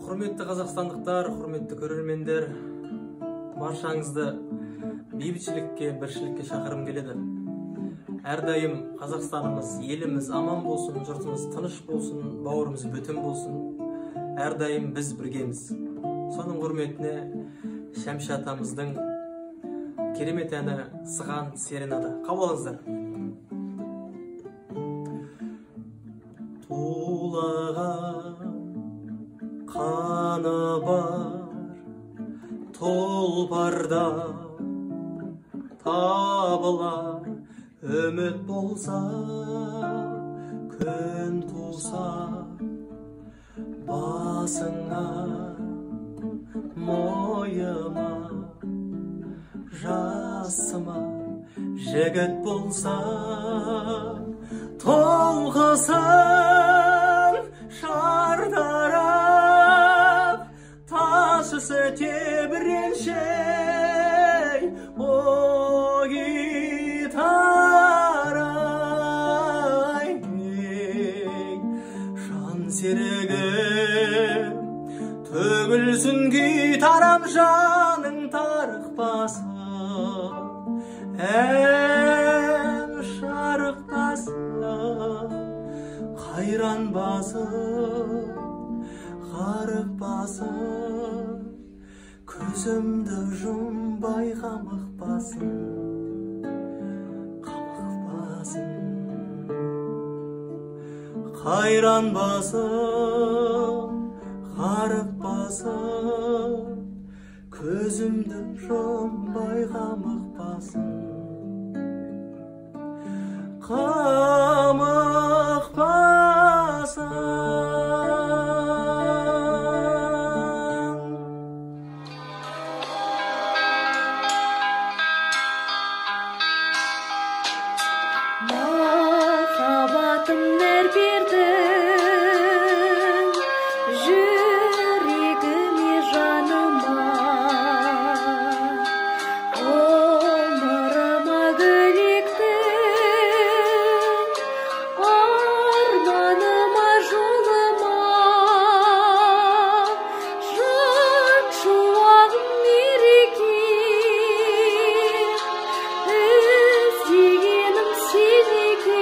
Құрметті қазақстандықтар, құрметті көрермендер, баршаңызды бейбітшілікке, біршілікке шақырғым келеді. Әрдайым Қазақстанымыз, еліміз аман болсын, жұртымыз тыныш болсын, бауырымыз бүтін болсын. Әрдайым біз біргеміз. Соның құрметіне Шәмші атамыздың керемет әні Сыған серенада. Қабыл алыңыздар. Тулаған қаны бар тұлпарда табылар, үміт болса, күн туса басыңа мойыма, жасыма жігіт болса, толқысын шардарап, тасысы тебіреншей, о гитарай, жан серігім, төгілсін гитарам, жаның тарықпасын, ән шарықтасын, қайран басым, ғарық басым, көзімді жұмбай қамықпасын, қамықпасын. Қайран басым, ғарық басым, көзімді жұмбай қамықпасын, қамықпасын. Махаббатым нәр бердің, жүрегіме, жаныма, ғұмырыма гүл ектің, арманыма, жолыма, жан шуағым, мереке, іздегенім сен екен.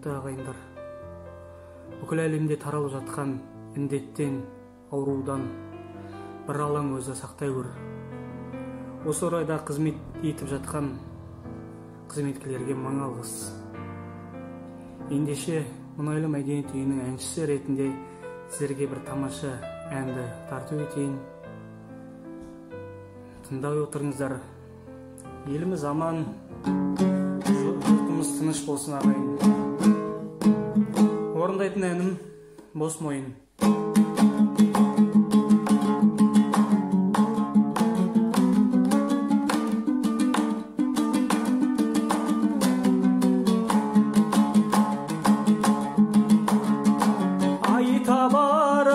Құрметті ағайындар, бүкіл әлемде таралып жатқан індеттен, аурудан бір Аллаң өзі сақтай көр. Осы орайда қызмет етіп жатқан қызметкерлерге мың алғыс. Ендеше Мұнайлы мәдениет үйінің әншісі ретінде сіздерге бір тамаша әнді тарту етейін. Тыңдай отырыңыздар. Еліміз аман, жұртымыз тыныш болсын ағайын. Орындайтын әнім «Бос мойын». Айта бар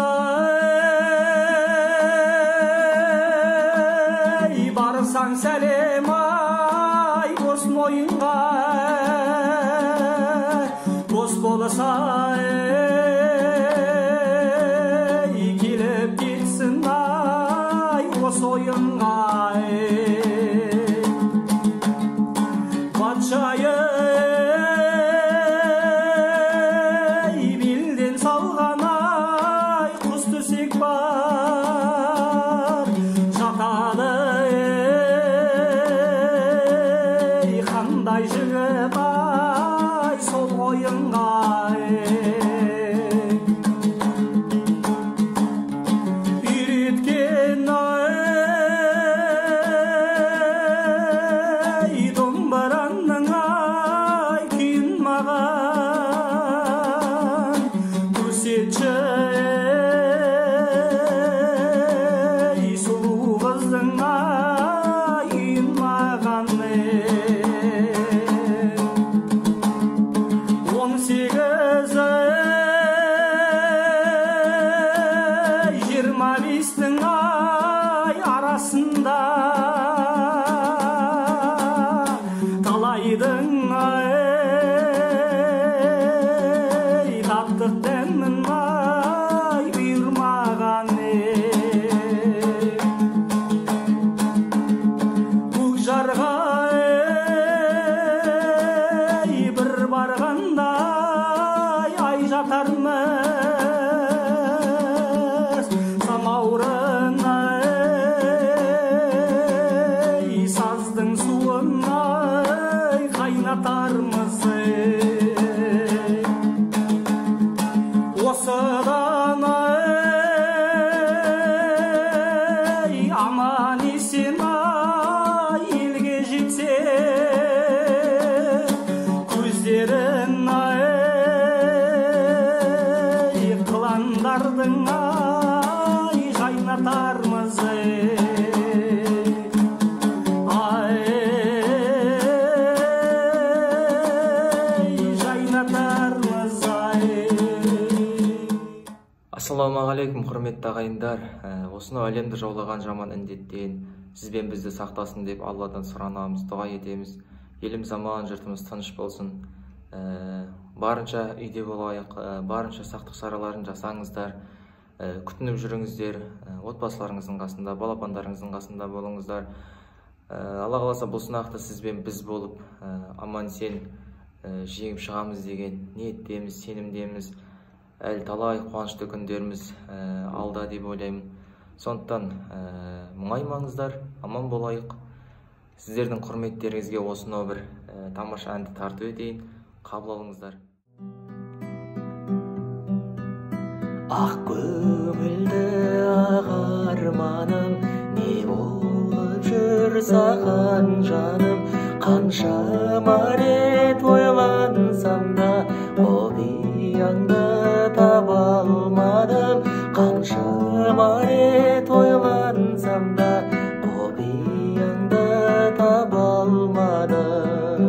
ай, барсаң сәлем ай, бос мойынға, бос болса ей, келіп кетсін ай, осы ойынға ей. Патшайым белден салған ай, құс төсек бар, жатады ей, қандай жігіт ай, сол ойынға ей. Үйреткен ай, домбыраның ай, күйін маған көрсетші ей, сұлу қыздың ай, үйін маған ей. 18 ей, 25-тің ай арасында талайдың ай, таттық дәмін ай, бұйырмаған ей. Көк жарға ей, бір барғанда ай жатармыз, самаурын ай, саздың суын ай, қайнатармыз ей. Осыдан ай, аман есен ай, елге жетсе, көздерін ай, қыландардың ай, жайнатармыз ей. Ай, жайнатармыз ай. Ассалаумағалейкум, құрметті ағайындар. Осынау әлемді жаулаған жаман індеттен сіз бен бізді сақтасын деп Алладан сұранамыз, дұға етеміз. Еліміз аман, жұртымыз тыныш болсын. Барынша үйде болайық, барынша сақтық шараларын жасаңыздар, күтініп жүріңіздер, отбасыларыңыздың қасында, балапандарыңыздың қасында болыңыздар. Алла қаласа бұл сынақты сіз бен біз болып, аман есен жеңіп шығамыз деген ниеттеміз, сенімдеміз. Әлі талай қуанышты күндеріміз алда деп ойлаймын. Сондықтан мұңаймаңыздар, аман болайық. Сіздердің құрметтеріңізге осынау бір тамаша әнді тарту етейін, қабыл алыңыздар. Ақ көңілді ақ арманым, не болып жүр саған жаным, қаншама рет ойлансам да құпияңды таба алмадым, қаншама рет ойлансам да құпияңды таба алмадым.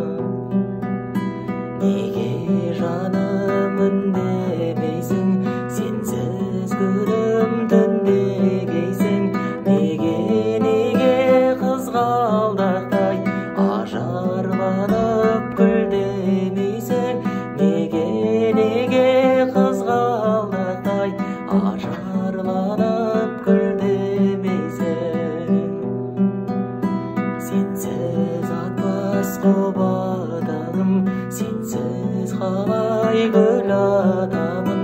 Неге жаным үндемейсің, сенсіз күнім түндегейсің, неге, неге қызғалдақтай ажарланып гүлдемейсің, неге, неге қызғалдақтай ажарланып гүлдемейсің. ойлатамын.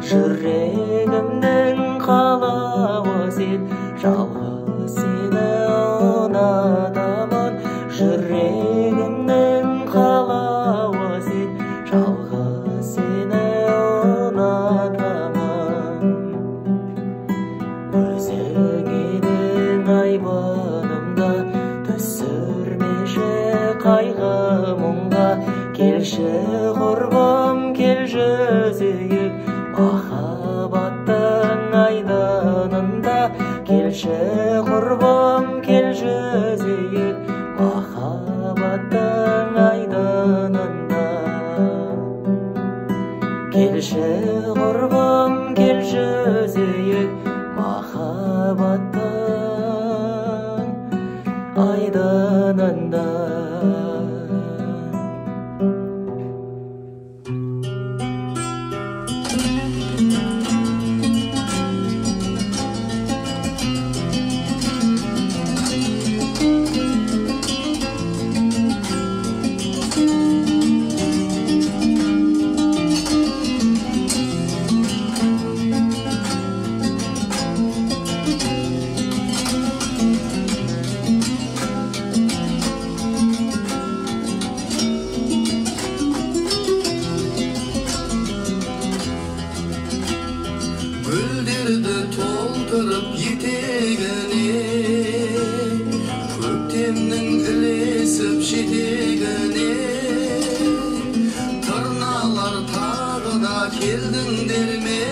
Жүрегімнің қалауы сен, жалғыз сені ұнатамын. Жүрегімнің қалауы сен, жалғыз сені ұнатамын. Өзің едің айбынымда, түсірмеші қайғы мұңға. Келші құрбым, кел жүзейік махаббаттың айдынында. Келші құрбым, кел жүзейік махаббаттың айдынында. Келші құрбым, кел жүзейік махаббаттың айдынында. Гүлдерді толтырып етегіне, көктемнің ілесіп жетегіне. Тырналар тағы да келдіңдер ме,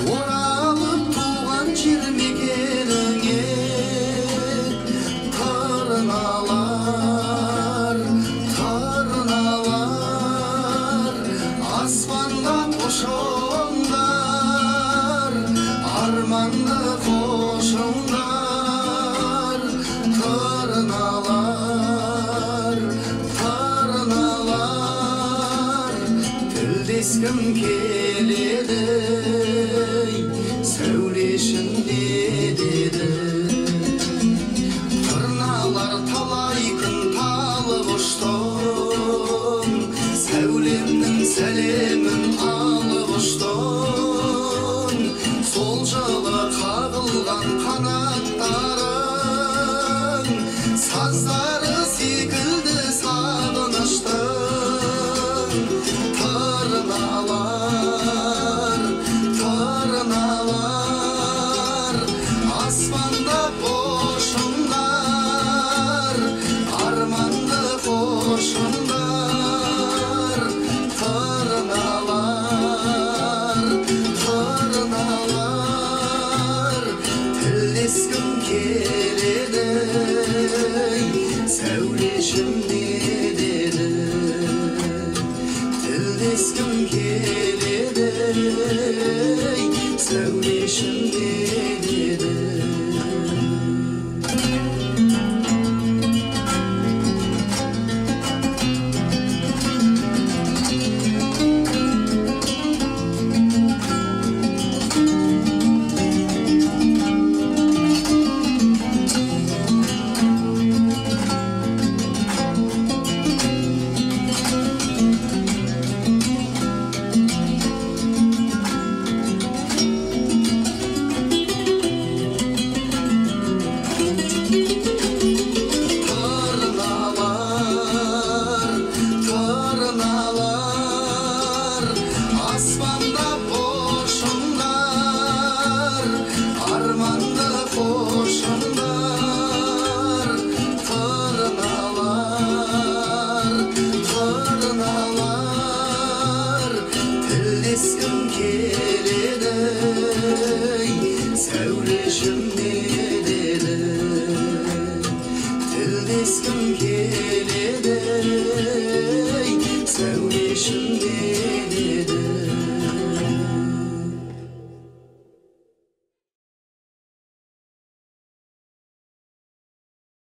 оралып туған жер мекеніңе. Тырналар, тырналар, аспанда ұшыңдар, арманды қошыңдар. Тырналар, тырналар, тілдескім келеді, сәулешім не деді. Тырналар талай күн талып ұштың, сәулемнің сәлемін алып ұштың. Сол жылы қағылған қанаттарың саздары секілді сағыныштың. Тырналар, тырналар, аспанда қошыңдар, арманды қошыңдар. Тырналар, тырналар, тілдескім келеді, сәулешім не деді. Тілдескім келеді, сәулешім не деді.